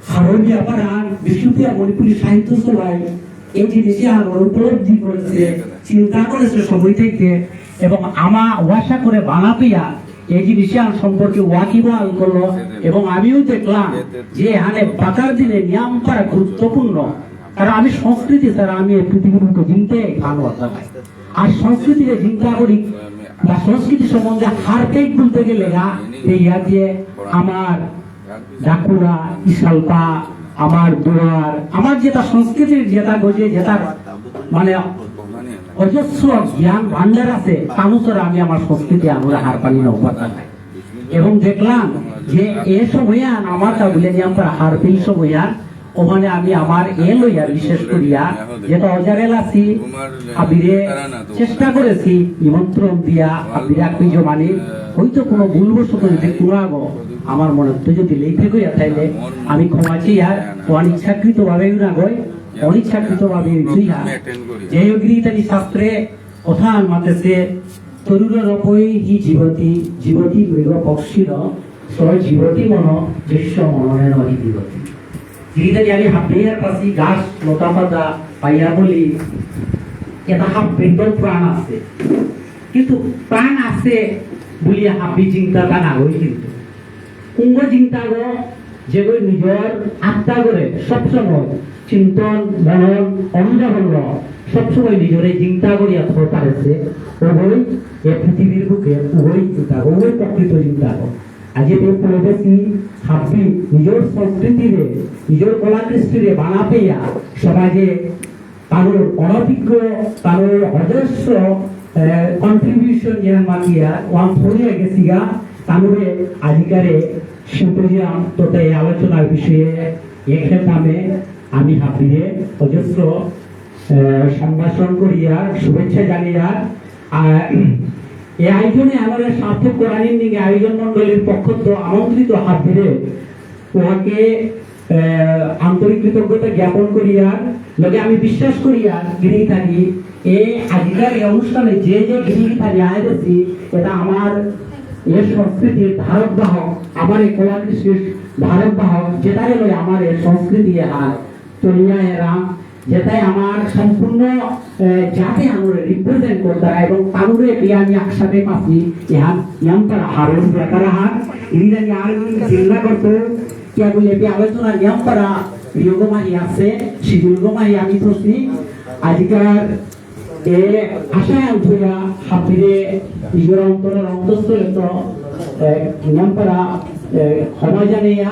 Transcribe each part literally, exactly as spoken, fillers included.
হারৌপিয়া পারা বিষ্ণুপ্রিয়া মণিপুরী সাহিত্য সভায় এই জিনিসে আমার উপলব্ধি করেছে, চিন্তা করেছে সময় থেকে, এবং আমা ওয়াসা করে বানাপিয়া এই জিনিসে আমার সম্পর্কে ওয়াকিবহাল করলো। এবং আমিও দেখলাম যে এখানে বাতার দিনে নিয়াম পারা গুরুত্বপূর্ণ, কারণ আমি সংস্কৃতি ছাড়া আমি এই পৃথিবীর বুকে জিনতে পারতাম না। আর সংস্কৃতিরে চিন্তা করি বা সংস্কৃতি সম্বন্ধে হারপেক বলতে গেলে গা, এই ইয়া দিয়ে আমার ডাকুরা, ইশালপা, আমার দুয়ার, আমার যেটা সংস্কৃতির যেটা গজে, যেটা মানে অজস্র জ্ঞান ভান্ডার আছে, তানুসরে আমি আমার সংস্কৃতি আমরা হারপানি না উপাদান। এবং দেখলাম যে এ সময় আন আমার তা বলে যে আমরা হারপেই সময় আন ওখানে আমি আমার এ লইয়া বিশেষ করিয়া যেটা অজারেল আছি, হাবিরে চেষ্টা করেছি নিমন্ত্রণ দিয়া হাবিরে আকই জমানি, হয়তো কোনো ভুলবশত যদি কুড়াগো আমার মনে তো যদি লেখে গইয়া তাইলে আমি ক্ষমা চেয়ে আর অনিচ্ছাকৃতভাবে না গই, অনিচ্ছাকৃতভাবে তুই আর। যাই হোক, গিরি তানি শাস্ত্রে কথা মাতেছে, "তরুরপি হি জীবতি, জীবতি মৃগ পক্ষিণ, স জীবতি মন, যস্য মননেন হি জীবতি।" গিরি তানি আমি হাবিরে পাসি গাছ, লতা পাতা, পাইয়া বলি, এটা হাবির তো প্রাণ আছে। কিন্তু প্রাণ আছে বুলিয়া হাবি চিন্তা তা না হই কিন্তু। কুঙগ চিন্তাগ যেগই নিজর আত্মাগরে সবসময় চিন্তন, মনন, অনুধাবন সবসময় নিজরে চিন্তা করিয়া থ পারেছে, ওগই এ পৃথিবীর বুকে ওগই চিন্তাগ, ওগই প্রকৃত চিন্তাগ। আজি এই পুলদেশী হাব্বি নিজর সংস্কৃতিরে, নিজর কলাকৃষ্টিরে বানাপেয়া সমাজে তানুর অনভিজ্ঞ, তানুর অজস্র, এ, contribution যেহান মাতিয়া, ওয়ান থরিয়া গেছিগা, তানুরে আজিকারে symposium তথা এই আলোচনার বিষয়ে এখানে আমি হাবিরে অজস্র, এ, সম্ভাষণ করিয়া শুভেচ্ছা জানিয়া, আর এই আয়োজনে আমাদের সার্থক করানির নিগে আয়োজন মণ্ডলীর পক্ষত আমন্ত্রিত হাবিরে ওহাকে, আহ, আন্তরিক কৃতজ্ঞতা জ্ঞাপন করিয়ার লগে আমি বিশ্বাস করিয়ার গিরি থাকি এ আজিকার এই অনুষ্ঠানে যে যে গিরি থাকি আয় বেশি, এটা আমার এ সংস্কৃতির ধারক বাহক, আমার এই কলাকৃষ্টির ধারক বাহক, যেটা গেল আমার এই সংস্কৃতি হার চলিয়া এরা যেটাই আমার সম্পূর্ণ, এ, জাতি আমরা represent করতারা এবং তানুরে বিয়ানি একসাথে পাসি, ইহান নিয়াম পারা হারুন ব্রাতারা হান, ইরিদানি আর চিন্তা করতো, কিয়া বুলে বি আলোচনা নিয়াম পারা রিয়োগো মাহি আছে, শিডিউলগো মাহি আমি থসি, আজিকার এ আশায় আলথুয়া হাবিরে নিজের অন্তরের অন্তঃস্থলে তো, এ, নিয়াম পারা, এ, ক্ষমা জানিয়া,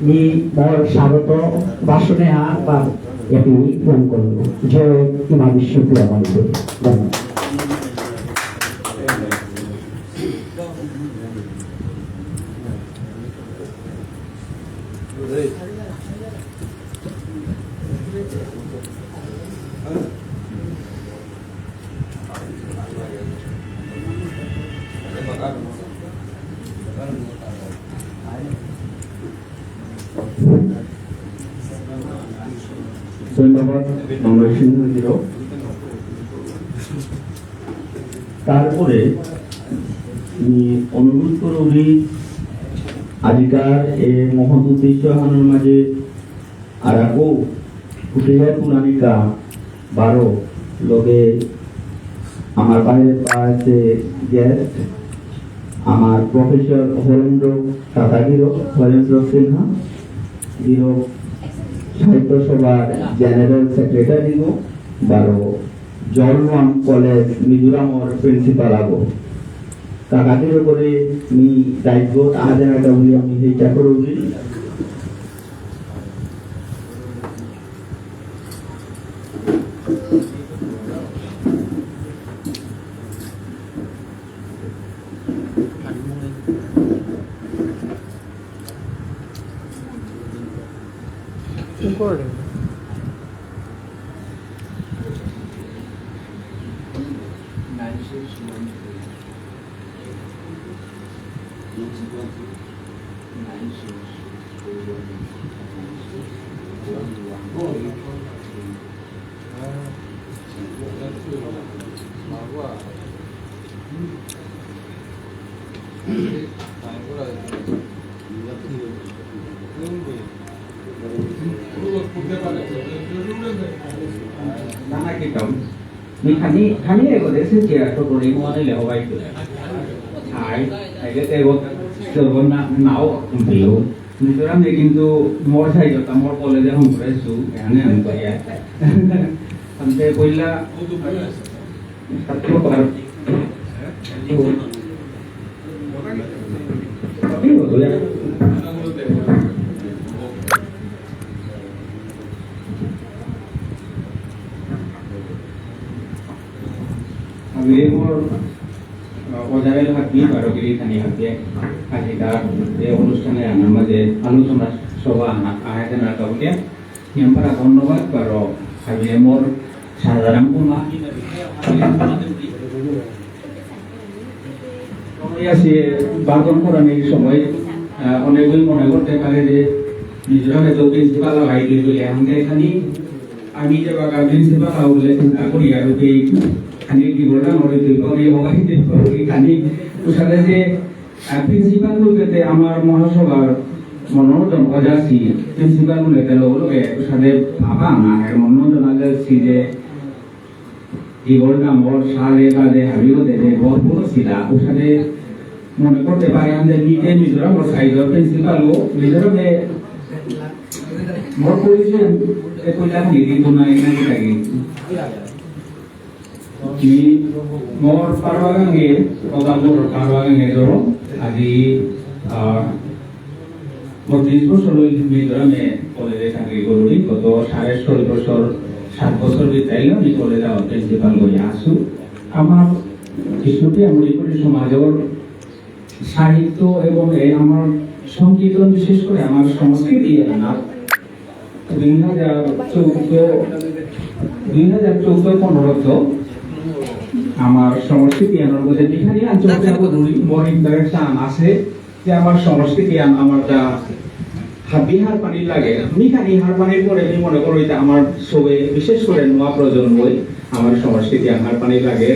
মি মোর স্বাগত ভাষণে আ-, বা এটি গ্রহণ করল। জয় মা বিষ্ণুপ্রিয়া মণিপুরী। ধন্যবাদ। ধন্যবাদ, মনোজ সিংহ গিরক। তারপরে আমি অনুরোধ করুরি আজিকার এ মহৎ উদ্দেশ্য হানর মাঝে আরাকো ফুটেয়া পুনানিকা বারো লগে আমার বাইরে পাশে গেস্ট আমার প্রফেসর হরেন্দ্র কাকাগিরো, হরেন্দ্র সিনহা গিরো, সাহিত্য সভার জেনারেল সেক্রেটারি গো, বারো জলওয়ান কলেজ মিজোরামর প্রিন্সিপাল আগো। কাকাগিরো করে মি দায়িত্ব আজ একটা বলি আমি হেইটা করুরি। না, না, কিতাম। মি খানি, খানি এগো দেশে কি আর তো করি, মনে লে হবাই তো। আই, আই যে এগো, তো না, নাও, দিও। মিজোরামে কিন্তু মোর সাইজ তা মোর কলেজে হম করেসু, এখানে আমি পাইয়া। আমি তো কইলা, ছাত্র পার। আমি মোর, আহ, ওজারে হাতি বারো গিরি খানি হাতি আজিকার এই অনুষ্ঠানে আমার মাঝে আলোচনা সভা আনা-, আয়োজন করা হইয়া। নিয়মপারা ধন্যবাদ বারো। আমি মোর সাধারণ কোনো আছে বাদন করার এই সময়, আহ, অনেকেই মনে করতে পারে যে মিজোরামে তো প্রিন্সিপাল লাগাই দিয়ে বলে, আমাদের এখানে আমি যে বাগা প্রিন্সিপাল আউলে চিন্তা করি আর ওকে খানি কি বললাম, ওরে দুই পাউরি হওয়াই দুই পাউরি খানি উসালে যে, আহ, প্রিন্সিপাল বলতে তে আমার মহাসভার মনোরঞ্জন অজাসি, প্রিন্সিপাল বলতে লোক লোকে উসালে ভাবা না, এর মনোরঞ্জন অজাসি যে জীবন নামর সালে তালে হাবিও দেবে ভরপুর ছিলা। ওখানে মনে করতে পারে আমি যে নিজে মিজোরাম ও সাইজর প্রিন্সিপাল ও মিজোরামে মোর পরিচয় এ কইলা নিদি তো নাই নাই থাকি। কি মোর পারবাগাঙ্গে, ওদাঙ্গর পারবাগাঙ্গে ধরো, আজি, আহ, বত্রিশ বছর হইল মিজোরামে কলেজে চাকরি করুরি। গত সাড়ে ছয় বছর, সাত বছর বিতাইল আমি কলেজে প্রিন্সিপাল হয়ে আসু। আমার বিষ্ণুপ্রিয়া মণিপুরী সমাজর সাহিত্য এবং এই আমার সংকীর্তন, বিশেষ করে আমার সংস্কৃতি এহানাত দুই হাজার চৌদ্দ, দুই হাজার চৌদ্দ পনেরো তো আমার সংস্কৃতি এহানর মধ্যে বিহারি আঞ্চলিক বড় ইন্টারেস্ট আছে। যে আমার সংস্কৃতি আন-, আমার যা হাবি হারপানি লাগে, নিখানি হারপানির পরে আমি মনে করি যে আমার সবে, বিশেষ করে নোয়া প্রজন্মই আমার সংস্কৃতি আন হারপানি লাগে।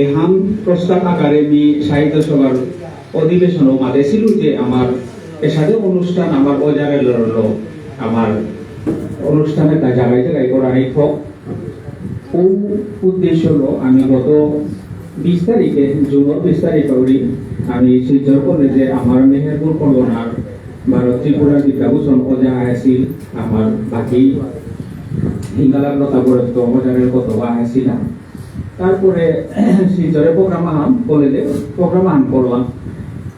এহান প্রস্তাব আকারে আমি সাহিত্য সভার অধিবেশনও মাতেছিল যে আমার এসাদে অনুষ্ঠান আমার ওজারে লড়লো, আমার অনুষ্ঠানে তা জায়গায় জায়গায় করানি হোক। ও উদ্দেশ্য হলো আমি গত বিশ তারিখে, জুনের বিশ তারিখ করি আমি শিলচর কলেজে আমার মেহেরপুর পরগনার ভারত ত্রিপুরা বিদ্যাভূষণ ওজা আছি, আমার বাকি হিঙ্গালা প্রতাপরত্ন ওজারের কত বা আছিলাম। তারপরে শিলচরে প্রোগ্রাম আহান, কলেজে প্রোগ্রাম আহান করলাম।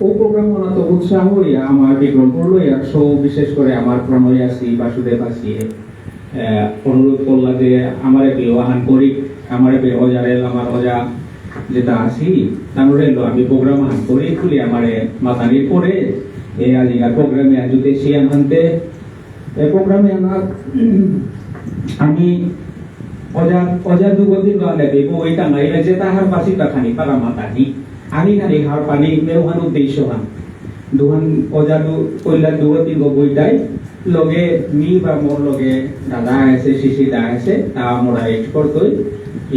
ও প্রোগ্রাম ওনার তো উৎসাহ হইয়া আমার বিক্রমপুর লইয়া সৌ, বিশেষ করে আমার প্রণয় আছি, বাসুদেব আছি, আহ, অনুরোধ করলা যে আমারে বিয়ে আহান করি, আমারে বিয়ে ওজারে, আমার ওজা যেটা আছি, তানুরে লো আমি প্রোগ্রাম আহান করি, খুলি আমারে মাতানির পরে, এ আজিকার প্রোগ্রামে আজ যদি সে আনতে, এ প্রোগ্রামে আমার, আমি ওজা, ওজা দুগো দিন বাদে বিবো ওই টাঙ্গাইলে যে তাহার পাশে তা খানি পারা মাতানি, আমি খানি হারপানি মেউহান উদ্দেশ্য হান। দুহান ওজা দু, কইলা দুগো তিনগো বইতাই, লগে মি বা মোর লগে দাদা আছে, শিশি দা আছে, তা মোরা এক্সপার্ট হই।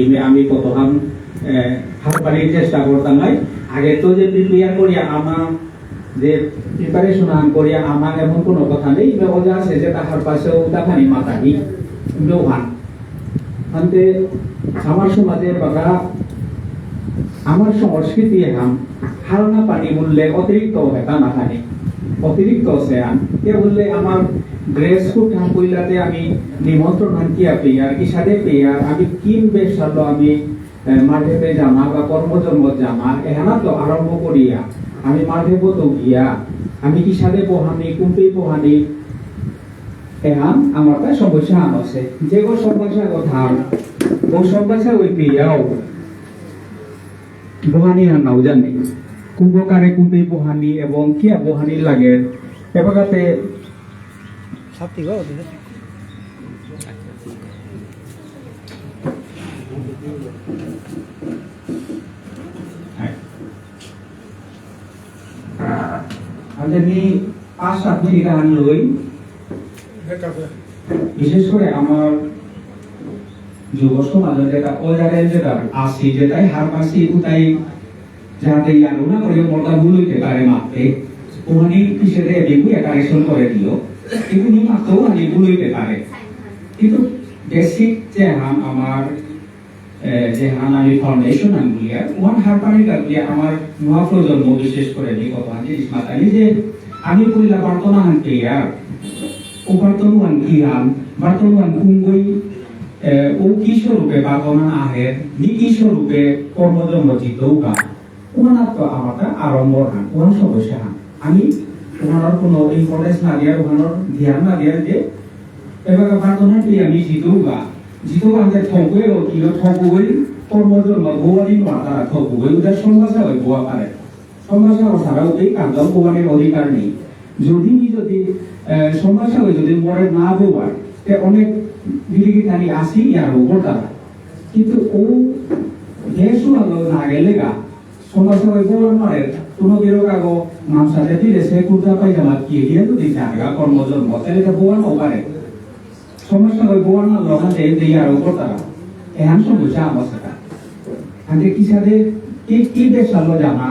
ইমে আমি কতহান, এ, হারপানির চেষ্টা করতাম নাই। আগে তো যে প্রিপেয়ার করি আমা, যে প্রিপারেশন আন করি আমা এমন কোনো কথা নেই। ইমে ওজা আছে যে তাহার পাশে ও তা খানি মাতানি, ইমে ওহান। আনতে আমার সমাজে বাগা আমার সংস্কৃতি এহান হারনা পানি বললে অতিরিক্ত হেতা না খানি, অতিরিক্ত আছে আন। কে বললে আমার ড্রেস কোড হান কইলাতে আমি নিমন্ত্রণ হান কিয়া পেয়ার, কিসাদে পেয়ার, আমি কিম বেশ সালো আমি, এ, মাঠেতে জানা বা কর্মজন্ম জানা, এহানা তো আরম্ভ করিয়া আমি মাঠে তো গিয়া আমি কিসাদে বহানি, কুম্পি বহানি, এহান আমার তাই সমস্যা আন আছে। যে গো সমস্যা কথা, ও সমস্যা ওই পেয়াও। বহানি আর নাও জানি। কুম্ভ কারে কুম্পি বহানি এবং কিয়া বহানি লাগে। এবাকাতে সাথী গো, আমি পাঁচ সাত মিনিট আন লই। বিশেষ করে আমার যুব সমাজে যেটা ওজারে যেটা আসি, যেটাই হারপাসি, উতাই যাতে ইয়ারো না করে মোটা ভুল হইতে পারে মাপতে, ওখানে কিসেরে এদিকে কারেকশন করে দিও। কিন্তু নি মাতৌ আনি বুলইতে পারে। কিন্তু বেসিক যে হান আমার, এ, যে হান আমি ফাউন্ডেশন আন বুলিয়া, ওহান হারপানি কা বুলিয়া আমার নুয়া প্রজন্ম বিশেষ করে নি কত আন জিনিস মাতানি যে আমি কইলা প্রার্থনা হান পেয়ার, ও প্রার্থনা হান কি হান, প্রার্থনা হান কুঙ্গই, এ, ও কি স্বরূপে প্রার্থনা আহে, নি কি স্বরূপে কর্মজন্ম জিতৌগা। ওহানাত তো আমারতা আড়ম্বর হান, ওহান সমস্যা হান। আমি ওহানর কোনো ইম্পর্টেন্স না দিয়ার, ওহানর ধ্যান না দিয়ার যে, এবার প্রার্থনা কি আমি জিতৌগা, জিতৌগা আমাদের ঠকুয়ে ও কিলো ঠকুগই, কর্মজন্ম ভুয়ারি মাতারা ঠকুগই, ওদের সম্ভাষা ওই ভুয়া পারে। সম্ভাষা ও ছাড়া ওই কান্দাও ভুয়ারির অধিকার নেই। যদি নি যদি, আহ, সম্ভাষা ওই যদি মরে না ভুয়ার, তে অনেক বিলিগি থানি আসি ইয়ার উপর তারা। কিন্তু ও দেশ ভালো না গেলে গা, সমাজে ওই বউয়ান মারে, কোনো বেরোক আগো, নামসাতে দিলে সে কুর্তা পায়জামা কি দিয়ে যদি জায়গা কর্মজন্ম, তাহলে তো বউয়ান ও পারে। সমস্যা ওই বউয়ান না লগান যে এই আর উপর তারা। এহান সমস্যা আমার সেটা। আগে কি সাথে, কি, কি বেশ আলো জানা,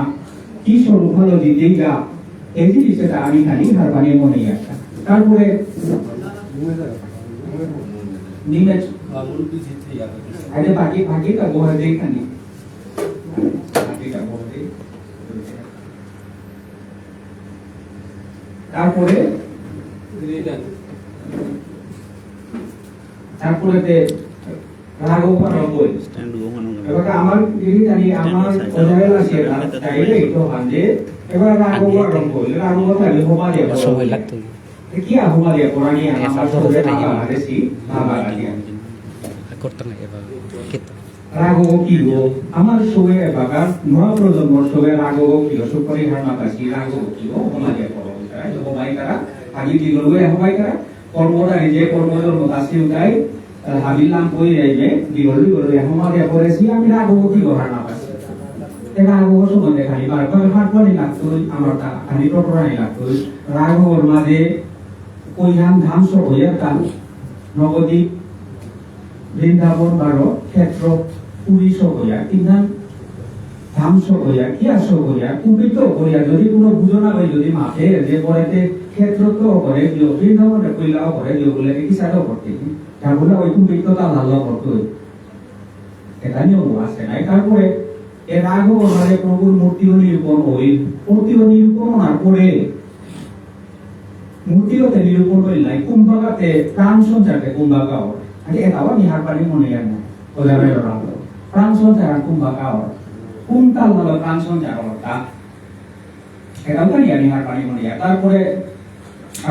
কি স্বরূপ হলো দিদিগা, এই জিনিসটা আমি খালি হারবানি মনে একটা। তারপরে, নিমেষ, আরে বাকি, বাকি তা বহাদে খানি। তারপরে, তারপরে তে রাঘব আর রঙ্গই। এবার আমার দিদি জানি আমার ওজারে আছে, তাইলে একটু হান যে, এবার রাঘব আর রঙ্গই, রাঘব তাহলে হবা দিয়ে সময় লাগতো। কি আহমদ ইয়া কোরআনি আমার সবে বাবা আরেসি, বাবা আলিয়া। রাঘব কি গো? আমার সবে বাগান, নুয়া প্রজন্মর সবে রাঘব কি গো? সুপারি হার মাতাসি রাঘব কি গো? হমালিয়া পড়ো, তারা তো হমাই তারা, আগে কি গো, হমাই তারা, কর্মধারী যে কর্মজন্ম তাসি উঠাই, হাবির নাম কই যাইবে, বিগল বিগল হমালিয়া পড়েসি, আমি রাঘব কি গো হার মাতাসি। এ রাঘব সম্বন্ধে খালি বার, বার, বার করে লাগতো, আমার তা, খালি টোটোরাই লাগতো। রাঘবর মাঝে কইহান ধাম সব হইয়া তা নবদ্বীপ, বৃন্দাবন বারো ক্ষেত্র পুরী সব হইয়া, কিনা ধাম সব হইয়া, কি আর সব হইয়া, কুপিত হইয়া, যদি কোনো বুঝো না হয়, যদি মাঠে যে পড়েতে ক্ষেত্র তো করে দিও, বৃন্দাবনে কইলাও করে দিও বলে, কি সাথে করতে, তা বলে ওই কুপিত তা লাল করতে। এটা নিয়ম আছে নাই। তারপরে এ রাঘব ঘরে প্রভুর মূর্তিও নিরূপণ হইল। মূর্তিও নিরূপণ হওয়ার পরে মূর্তিও তে নিরূপণ হইল নাই। কুম্ভাগাতে প্রাণ সঞ্চারতে কুম্ভাগাও। আরে এটাও আমি হারপানি মনে জানো। ওজারে রাখলো। প্রাণ সঞ্চার আর কুম্ভাগাও। কুম্ভাগাও প্রাণ সঞ্চার অর্থাৎ এটাও তাই আমি হারপানি মনে জানি। তারপরে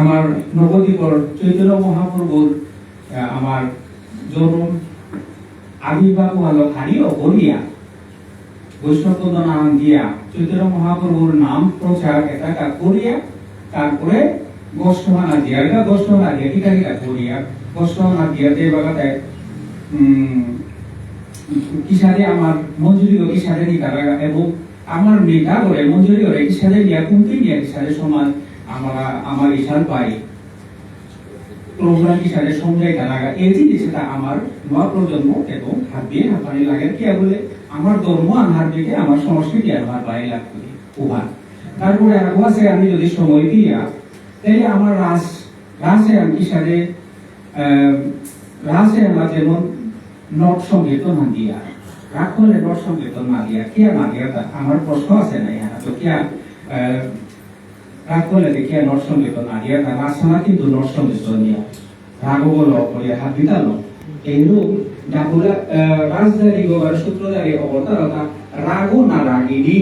আমার নবদ্বীপর চৈতন্য মহাপ্রভুর, আহ, আমার জন্ম আবির্ভাব হলো খালি অকরিয়া। বৈষ্ণব বন্দনা দিয়া চৈতন্য মহাপ্রভুর নাম প্রচার এটা কা করিয়া, তারপরে গোষ্ঠহানা দিয়া, এটা গোষ্ঠহানা দিয়া, কিতা কিতা করিয়া, গোষ্ঠহানা দিয়া যে বাগাতে, উম, কিসারে আমার মঞ্জুরি কিসারে নিতারা এবং আমার নেতা করে মঞ্জুরি করে কিসারে নিয়া কুন্তি নিয়া কিসারে সমাজ আমার, আমার ইশাল পাই। প্রভুরা কিসারে সমঝাই তারাগা, এই জিনিসটা আমার নুয়া প্রজন্ম এবং হাবিয়ে হারপানি লাগে কি বলে আমার ধর্ম আন হারবিকে আমার সংস্কৃতি আন হারপানি লাগবে। উহান। তারপরে আর আছে আমি যদি সময় দিয়া, তাহলে আমার রাস, রাসে আমি কিসারে, আহ, রাসে আমার যেমন নট সংকীর্তন না দিয়া, রাগ করলে নট সংকীর্তন না দিয়া, কিয়া না দিয়া, তা আমার প্রশ্ন আছে না, ইহান তো কিয়া, আহ, রাগ করলে দেখিয়া নট সংকীর্তন না দিয়া, তা রাসনা কিন্তু নট সংকীর্তন দিয়া, রাগ বলো, করিয়া হাত দিতালো। এইরূপ ডাকুলা, আহ, রাসধারী গো আর সূত্রধারী অবতারতা রাগ না রাগিনী,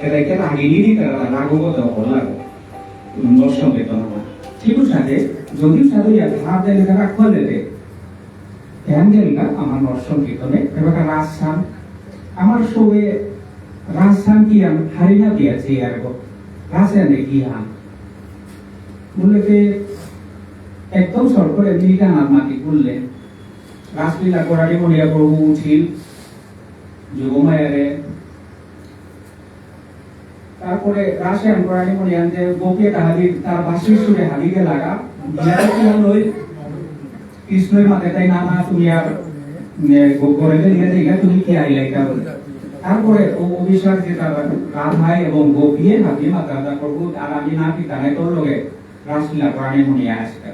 এটাকে রাগিনী দি তারা রাগ বলতে অপরাধ। নট সংকীর্তন হয়। ঠিক সাথে, যদিও সাধু ইয়া হাত দেয়, রাগ করলে দে। এহান গেলগা আমার নট সংকীর্তনে, এবার রাসহান। আমার সবে রাসহান কি আন, হারিনা দিয়া চেয়ার গো। রাসহানে কি আন? বললে যে একদম সরকারে মিলিকা নাম মাতি বললে, রাসলীলা করারি মনিয়া প্রভু উঠিল, যোগমায়ারে তারপরে রাসে আনকরানি মনে আনতে গোপী একটা হাবি, তার বাঁশির সুরে হাবিকে লাগা, বিয়ারে কি হলো ওই কৃষ্ণই মাতে তাই না, না, তুমি আর, উম, গো-, করে দে, দিয়ে দে, তুমি কি আইলা এটা বলে। তারপরে ও অভিশাপ যে তার রাধায় এবং গোপীয়ে হাবি মাতা তা প্রভু, আর আমি না কি তারাই তোর লগে রাসলীলা করানি মনে আসে।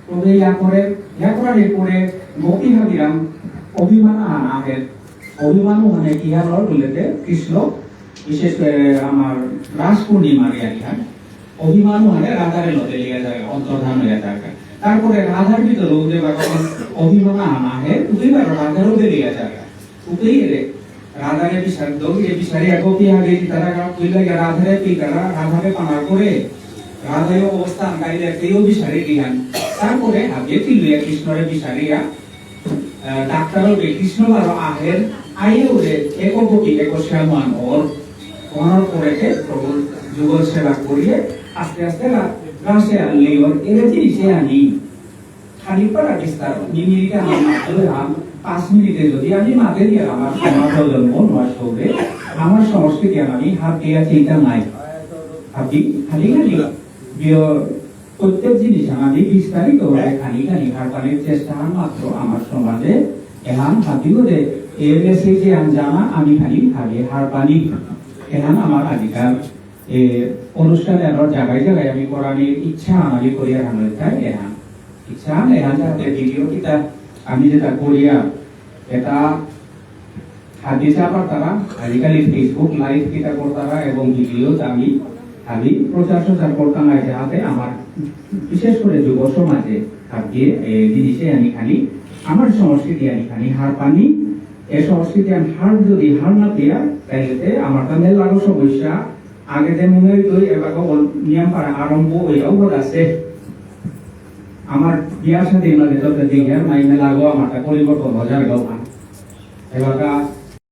তবে ইয়া করে, ইয়া করার পরে গোপী হাবিরাম অভিমান আনা আহে। অভিমান মানে কি হলো বলতে কৃষ্ণ, বিশেষ করে আমার রাস পূর্ণিমার ইয়ারিহান অভিমান মানে রাধারে লতে লিয়া যায়, অন্তর্ধান হয়ে যায়। তারপরে রাধার ভিতরে উঠে বা তখন অভিমান আনা আহে, উঠে বা রাধারও বেরিয়ে যায়। উঠেই রে, রাধারে বিচার, দৌড়ে বিচারে এক গোপী হাবি তারা কইলা গিয়া রাধারে পি তারা, রাধারে পানা করে, রাধায় অবস্থা আনকাইলে তেও বিচারে দিয়ান। তারপরে হাবিয়ে তিলুয়া কৃষ্ণরে বিচারিয়া, আহ, ডাক্তারও বে কৃষ্ণ বারো আহের, আইয়ে ওরে এক গোপী এক শ্যামান ওর, ওনার পরেতে প্রভু যুগল সেবা করিয়ে আস্তে আস্তে রা-, রাসে আনলে ওর, এরে জিনিসে আনি। খালি পারা বিস্তার, নিমিরিকে আমার মাত্র হাম, পাঁচ মিনিটে যদি আমি মাতে দিয়ে আমার সমাজ জন্ম নষ্ট হবে, আমার সংস্কৃতি আমি হাত দিয়ে চিন্তা নাই। হাবি, খালি খালি, বিয়-, প্রত্যেক জিনিস আমি বিস্তারিত করে খালি খালি হারপানির চেষ্টা আর মাত্র আমার সমাজে এহান হাবি করে এ মেসেজে আন জানা আমি খালি খালি হারপানি। এহান আমার অধিকার। এ, অনুষ্ঠানে আমার জায়গায় জায়গায় আমি করানির ইচ্ছা আমি করিয়া আনতে চাই, এহান। ইচ্ছা আন, এহান যাতে ভিডিও কিতা আমি যেটা করিয়া, এটা হাদিসা পারতারা, আজিকালি Facebook লাইভ কিতা করতারা এবং ভিডিও আমি, আমি প্রচার প্রচার করতাম না, যাতে আমার বিশেষ করে যুব সমাজে আজকে এই জিনিসে আমি খালি আমার সংস্কৃতি আমি খালি হারপানি, এ সংস্কৃতি আমি হার যদি হার না পেয়া, তাইলে আমার তো মেলারও সমস্যা, আগে যে মনে হইতো এবার নিয়ম পারা আরম্ভ হইয়াও বোধ আছে। আমার বিয়ার সাথে মাঝে তো দেখি আর মাই মেলাগো আমার তা পরিবর্তন হাজার গাও খান। এবার